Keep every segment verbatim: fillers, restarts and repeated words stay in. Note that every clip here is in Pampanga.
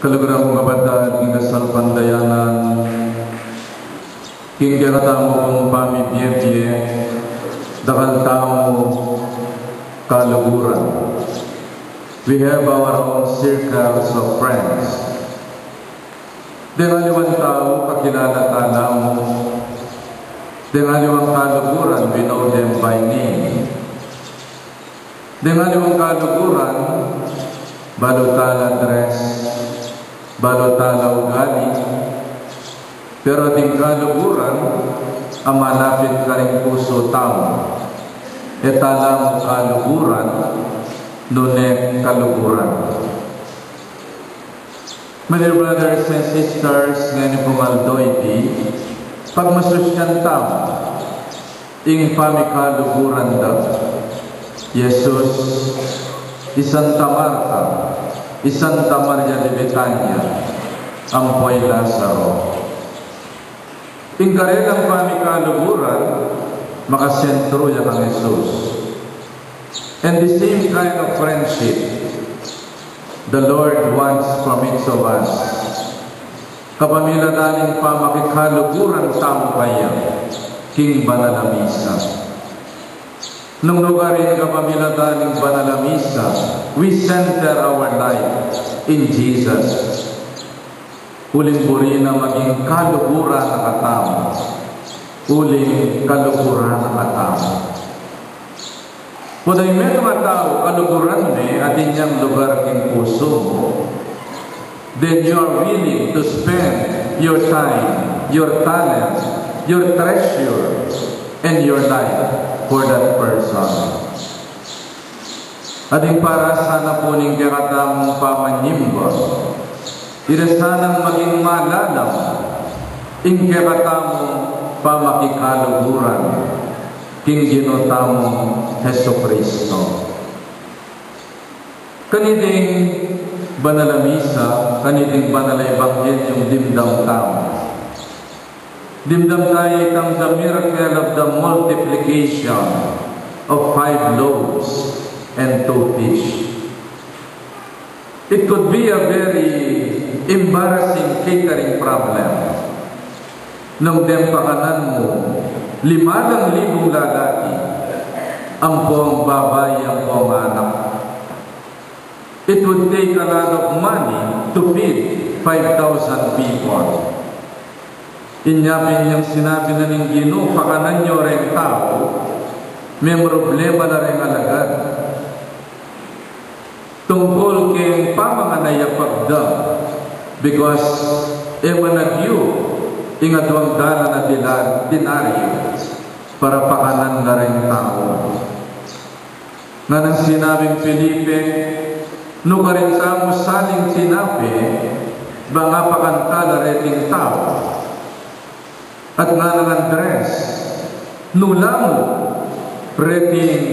Kaluguran kung kapatad king kasalpantayanan, king kekatamu pung pamibie-bie, dakal tamu kaluguran. We have our own circles of friends. Deng aliwang tau, kakilala tala mu. Deng aliwang kaluguran, we know them by name. Deng aliwang kaluguran, balu tala dress, balu tala ugali, pero ding kaluguran a malapit karing pusu tamu, e tala mu kaluguran, nune kaluguran. My dear brothers and sisters, ngeni pung aldo iti, pagmasusyan tamu ing pamikaluguran da i Jesus, i Santa Marta, i Santa Maria de Betania, ampo i Lazaro. Ing karelang pamikaluguran, makasentru ya kang Jesus. And the same kind of friendship the Lord wants from each of us. Kapamilatan ning pamikikaluguran tamu kaya king banal a misa. Nung nukarin kapamilatan ning banal a misa, we center our life in Jesus. Uling buri na maging kaluguran na katamu. Uling kaluguran na katamu. Pudai metung a tau, kaluguran me, atin yang lugar king pusu mu, then you are willing to spend your time, your talent, your treasure, and your life for that person. Ating para sana pu ning kekatamung pamanyimba, ira sanang maging malalam ing kekatamung pamakikaluguran king Ginu tamung Jesucristo. Kaniting banal a misa, kaniting banal a ebanghelyu dimdam tamu. Dimdam tamu itang the miracle of the multiplication of five loaves and two fish. It could be a very embarrassing catering problem. Nung deng pakanan mu, lima dang libung lalaki, ampong babai, ampong anak. It would take a lot of money to feed five thousand people. Inya pin yang sinabi na ning Ginu, pakanan yu reng tau, memroblema la reng alagad tungkul king pamangan a yapag da, because e man agyu ing aduang dalan a dila-, denaryo para pakanan la reng tau. Nganang sinabing Felipe, nukarin tamu saling tinape, bang apakan ta la reting tau. At nganang Andres, nula mu reting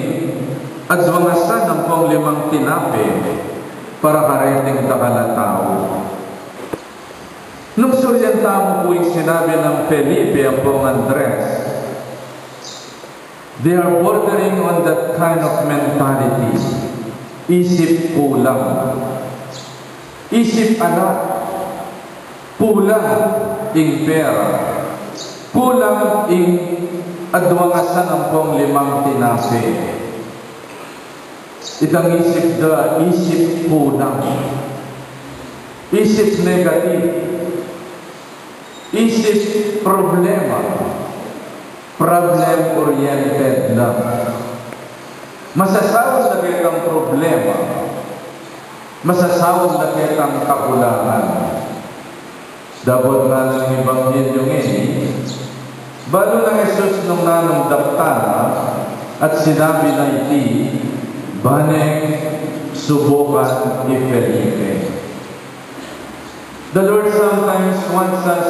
aduang asan ampong limang tinape para kareting dakal a tau. Nung suryan tamu pu ing sinabi nang Felipe ampong Andres, they are bordering on that kind of mentality. Isip kulang. Isip ala. Kulang ing pera. Kulang ing aduang asan ampong limang tinape. Itang isip da, isip kulang. Isip negative. Isip problema. Problem oriented lang. Masasawan na ketang problema. Masasawan na ketang kakulangan. Dapot na ning ebanghelyu ngeni, balu nang Jesus nung nanung daptan na at sinabi na iti, bane subukan i Felipe. The Lord sometimes wants us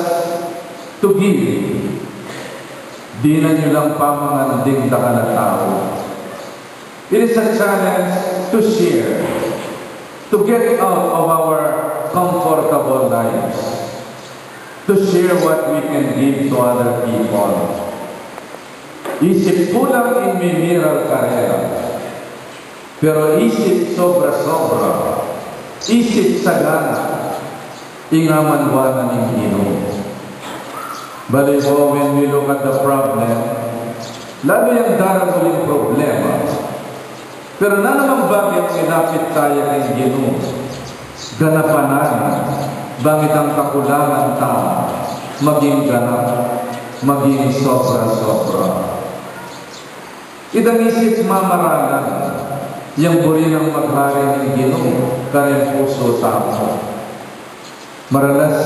to give. Dinan yu lang pamangan ding dakal a tau. It is a challenge to share, to get out of our comfortable lives, to share what we can give to other people. Isip kulang ing mimiral karela. Pero isip sobra-sobra, isip sagana, Ing amanwa na ning Ginu. Bale, when we look at the problem, lalu yang daragul ing problema. Pero nanu namang bage nung ilapit taya king Ginu, ganapan na, bang itang kakulangan ta maging ganap, maging sobra-sobra. Itang isip mamaralan, yang buri nang maghari ning Ginu karing pusu tamu. Maralas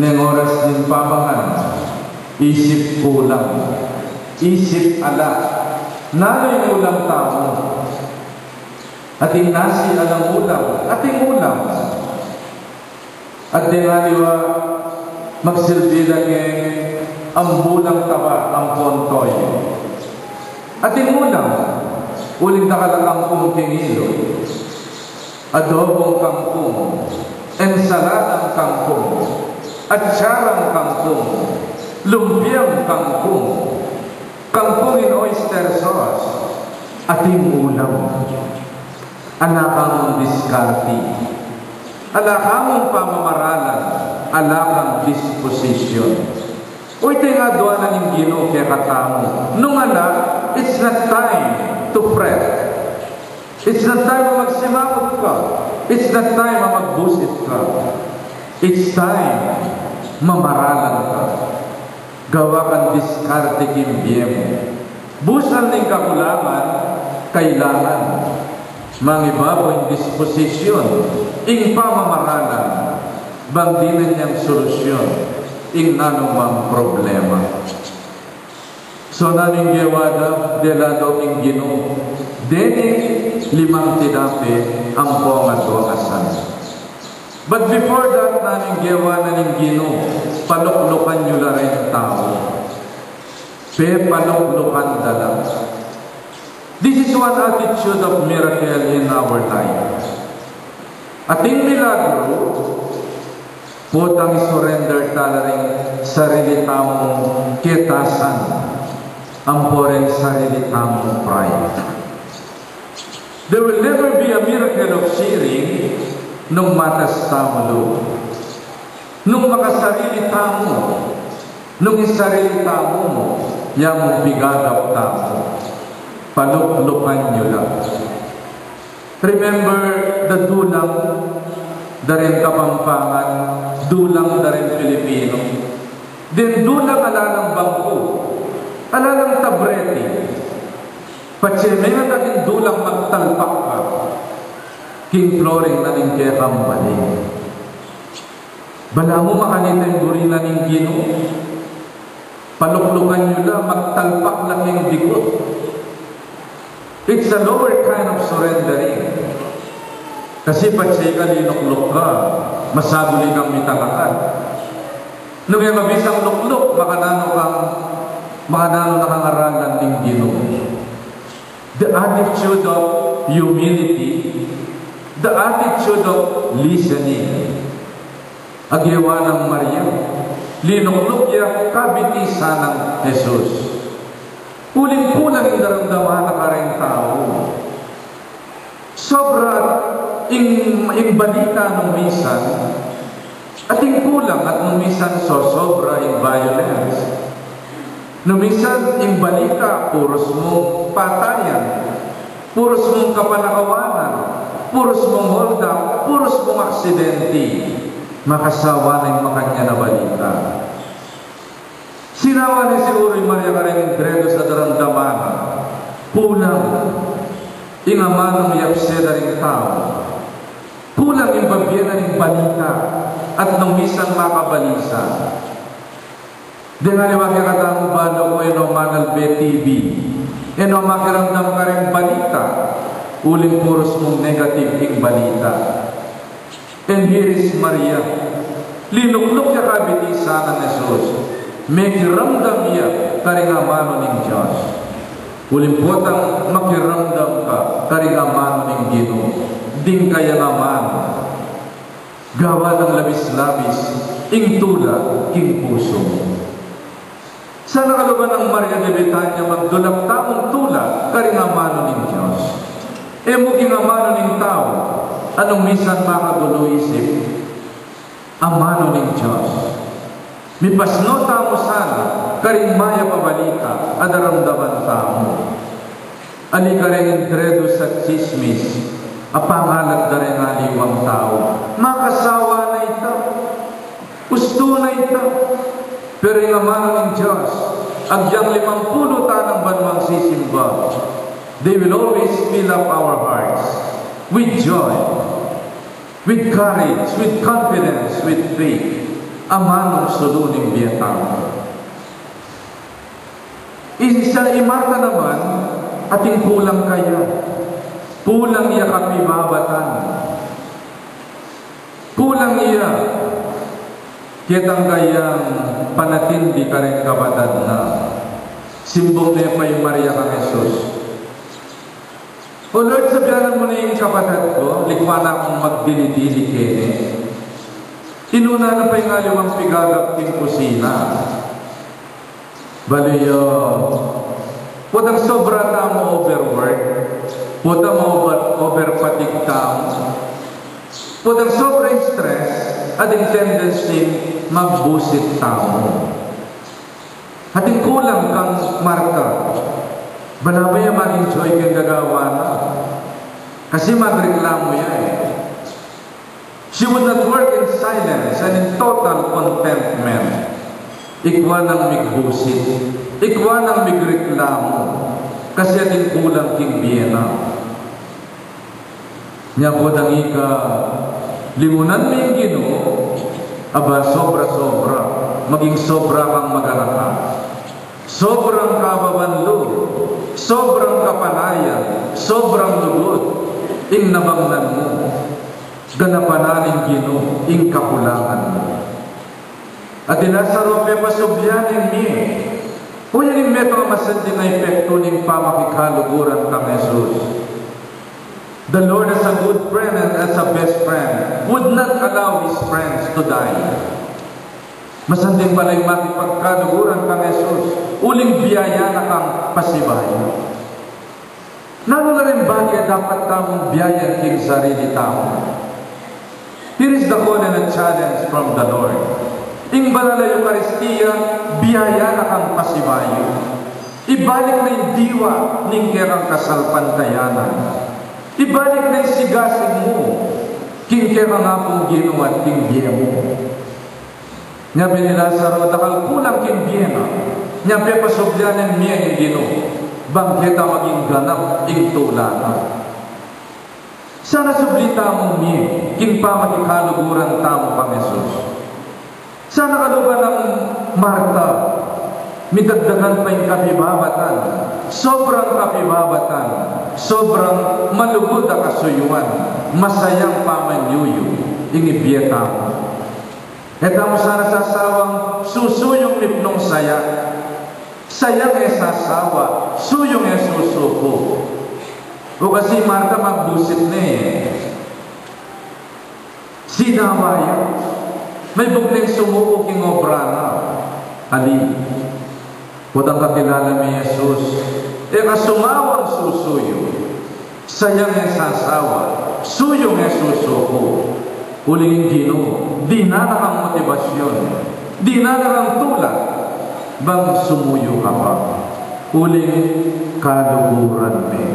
neng oras ning pamangan, isip kulang, isip ala, nanu ing ulam tamu? Ating nasi, alang ulam, ating ulam. At deng aliwa, magsilbi la keng ambulang taba ampong toyo. Ating ulam, uling dakal a kangkung king ilog, adobong kangkung, ensaladang kangkung, atsarang kangkung, lumpiang kangkung, kangkung in oyster sauce, ating ulam. Ala kamung diskarte, ala kamung pamamaralan, ala kang disposition. O, ita ing adwa na ning Ginu kekatamu. Nung ala, it's not time to fret. It's not time a magsimamut ka. It's not time a magbusit ka. It's time mamaralan ka. Gawa kang diskarte king bie mu. Busal ning kakulangan, kailangan mangibabaw ing disposisyun, ing pamamaralan, bang dinan yang solusyon ing nanumang problema. So, nanu ing gewa da, dela do king Ginu, deni limang tinape ampong adwang asan. But before that, nanu ing gewa na ning Ginu, paluklukan yu la ring tau. Pepaluklukan da la. This is one attitude of miracle in our life. Ating milagru, potang i-surrender ta la ring sarili tamung ketasan, ampo ring sarili tamung pride. There will never be a miracle of sharing nung matas tamu lub. Nung makasarili tamu, nung isarili tamu ya mung pigagap tamu, paluklukan yu la. Remember the dulang da ring Kapampangan, dulang da ring Pilipino. Deng dulang ala nang bangku, ala nang tabrete. Patse mengatak ing dulang magtalpak ka king flooring na ning kekang bale. Balamu makanita ing buri na ning Ginu. Paluklukan yu la, magtalpak la king dikut. It's a lower kind of surrendering. Kasi patse ka, linukluk ka, masaguli kang mitalakad. Nung e mabisang lukluk, makananu kang, makananu na kang aralan ning Ginu. The attitude of humility, the attitude of listening. A gewa nang Maria, linukluk ya kabitisan nang Jesus. Uling kulang ing daramdaman na karing tau. Sobra ing, ing balita nung misan, ating kulang at nung misan sosobra ing violence. Nung misan ing balita, puros mung patayan, puros mung kapanakawanan, puros mung hold up, puros mung aksidente. Makasawa na ing makanyan a balita. Sinawa ne siguru i Maria karing dredos a daramdaman na. Kulang ing amanung yapse da ring tau. Kulang ing babie na ning balita at nung misan makabalisa. Deng aliwa kekatamu balu ku e no manalbe T V, e no makiramdam karing balita, uling puros mung negative ing balita. And here is Maria. Linukluk ya kabitisan nang Jesus. Mekiramdam ya karing amanu ning Dios. Uling potang makiramdam ka karing amanu ning Ginu, ding kayang amanu. Gawa nang labis-labis ing tula king pusu mu. Sana kaluban nang Maria de Betania magdulap tamung tula karing amanu ning Dios. E mu king amanu ning tau, a nung misan makagulu isip. Amanu ning Dios, mipasno tamu sana karing mayap a balita a daramdaman tamu. Ali karing intredu sa tsismis a pangalat da ring aliwang tau. Makasawa na ita. Ustu na ita. Pero ing amanu ning Dios, agyang limampulu tanang banuang sisimba, they will always fill up our hearts with joy, with courage, with confidence, with faith. Amanung sulu ning bie tamu. Ing sa i Marta naman, atin kulang kaya. Kulang ya kapibabatan. Kulang ya ketang kayang panatindi karing kapatad na. Simbung ne pa i Maria kang Jesus, "O Lord, sabianan mu ne ing kapatad ku, likwan na kung magdili-dili keni. Inuna na pa ing aliwang pigagap king kusina." Balu yu, potang sobra tamu overwork, potang over, overfatigue tamu, potang sobra stress, ating tendency magbusit tamu. Ating kulang kang Marta. Balamu ya mag-enjoy keng gagawan na. Kasi magreklamu ya e. She would not work in silence and in total contentment. Ikwa nang migbusit, ikwa nang migreklamu, kasi atin kulang king bie na. Nya potang ika, lingunan me ing Ginu, aba, sobra-sobra, maging sobra kang maganaka. Sobrang kababan lub, sobrang kapanayan, sobrang lugud ing nabangnan mu. Ganapan na ning Ginu ing kakulangan mu. At i Lazaro, pepasubli ya ning mie. O, yan ing metung a masanting a epektu ning pamakikaluguran kang Jesus. The Lord, as a good friend and as a best friend, would not allow his friends to die. Masanting pala ing makipagkaluguran kang Jesus, uling biyaya na kang pasibayu. Nanu la ring bage dapat tamung biyayan king sarili tamu? Here is the call and a challenge from the Lord. Ing banal a Eukaristia, biyaya na kang pasibayu. Ibalik na ing diwa ning kekang kasalpantayanan. Ibalik na ing sigasig mu king kekang Apung Ginu at king bie mu. Nya bini Lazaro, dakal kulang king bie na. Nya pepasubli ya ning mie ing Ginu, bang keta maging ganap ing tula na. Sana subli tamung mie king pamakikaluguran tamu kang Jesus. Sana kalupa nang Marta, midagdagan pa ing kapibabatan, sobrang kapibabatan, sobrang malugud a kasuyuan, masayang pamanyuyu ing ibie tamu. E tamu sana sasawang susuyung mipnung saya. Sayang e sasawa, suyung e susuku. O kasi Marta magbusit ne e. Sinawa ya. Maibuk neng sumuku king obra na. Ali. Potang kakilala me i Jesus, e ka sumawang susuyu. Sayang e sasawa, suyung e susuku. Uling ing Ginu, dinan na kang motibasyun, dinan na kang tula, bang sumuyu ka pa. Uling kaluguran me.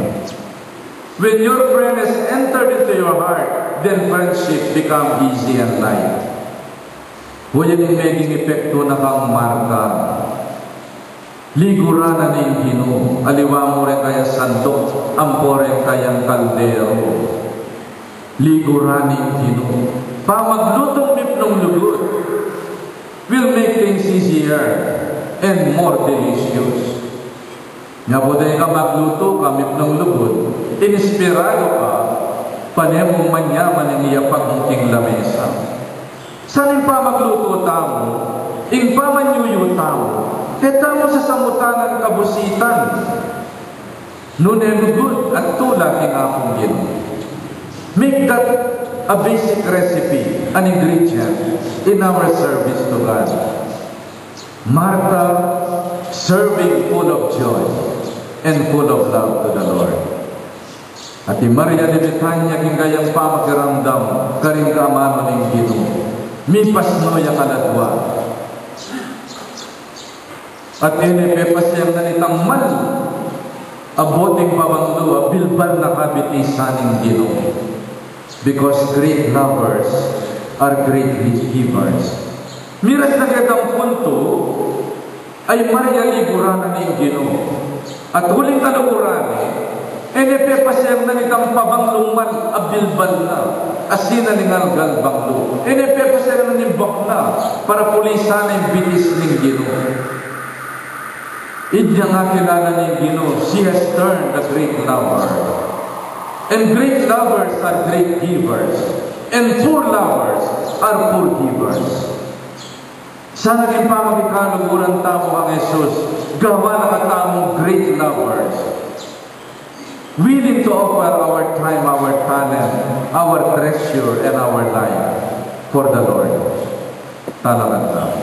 When your friend has entered into your heart, then friendship become easy and light. Wa, yan ing meging epektu na kang Marta. Liguran na ning Ginu, aliwa mu reng kayang sanduk, ampo reng kayang kaldero. Liguran ning Ginu. Pamaglutung mipnung lugud will make things easier and more delicious. Nya potang ika maglutu ka mipnung lugud, inspiradu ka, pane mung manyaman ing iyapag mu king lamesa. Sana ing pamaglutu tamu, ing pamanyuyu tamu, e tamu sasamutanan kabusitan, nune lugud at tula king Apung Ginu. Make that a basic recipe, an ingredient in our service to God. Marta, serving full of joy and full of love to the Lord. At i Maria de Betania, king kayang pamakiramdam karing kaamanu ning Ginu. Mipasnu ya kaladwa. At e ne pepasyang na nitang mal a boting pabanglu a bilbal na kabitisan ning Ginu. Because great lovers are great givers. Miras na ketang puntu, ay malyari la ning Ginu. At uling kaluguran, e ne pepasyang na nitang pabanglung mal a bilbal na, a sinalingal gal banglu. E ne pepasyang na ning bakla para pulisan ing bitis ning Ginu. Inya nga kilala ning Ginu, she has turned a great lover. And great lovers are great givers. And poor lovers are poor givers. Sana king pamaging kaluguran tamu kang Jesus, gawan na katamung great lovers, willing to offer our time, our talent, our treasure, and our life for the Lord. Talagang tamu.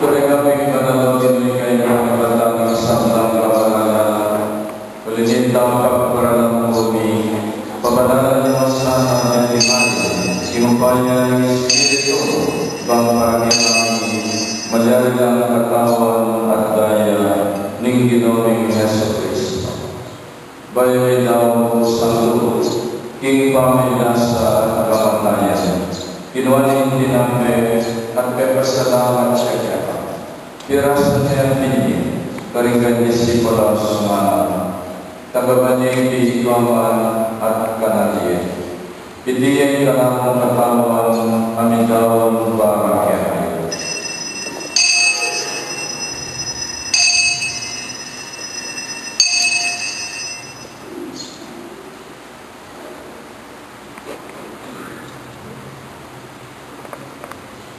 Turing a pin banal, o Ginu, ika ing kapatad ning sablang kapanalan. Uling ing pagpaparalan ku mi, pabanalan mu sana ding timayu, ing upaya ning Espiritu, bang para kekami malyari lang katawan at daya ning Ginu ming Jesucristo. Bayu mi daun sandu king pamagkasakit at kamatayan, kinua ne ing tinape at pepasalamat ya keka, pirasan ne at binie karing kayang disipulos, ngana, tanggapun ye iti kayabe at kanan ye. Iti ing kanakung katawan a midaun para kekayu.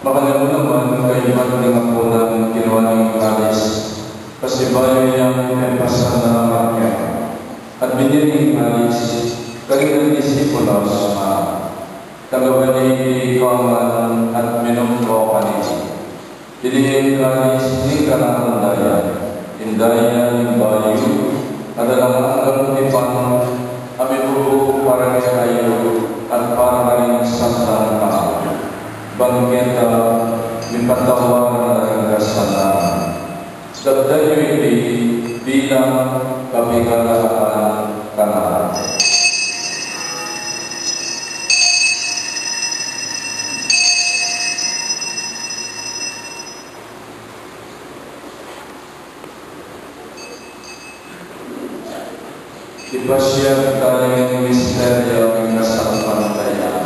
Makanyan mu naman, kaybat ning apunan, kinua ne ing kalis, pasibayu yang pepasalamat ya, at binie ne ing kalis karing kayang disipulos, ngana, tanggapun ye iti kayabe at minum kayu kaniti. Iti ing kalis ning kanakung daya, ing daya ning bayu at alang anggang tipan, a mibubu para kekayu at para karing sablang tau, bang keta mipatawad la ring kasalanan. Daptan yu iti bilang kapaganakan kanaku. Ipasiag taya ing misteryu ning kasalpantaya.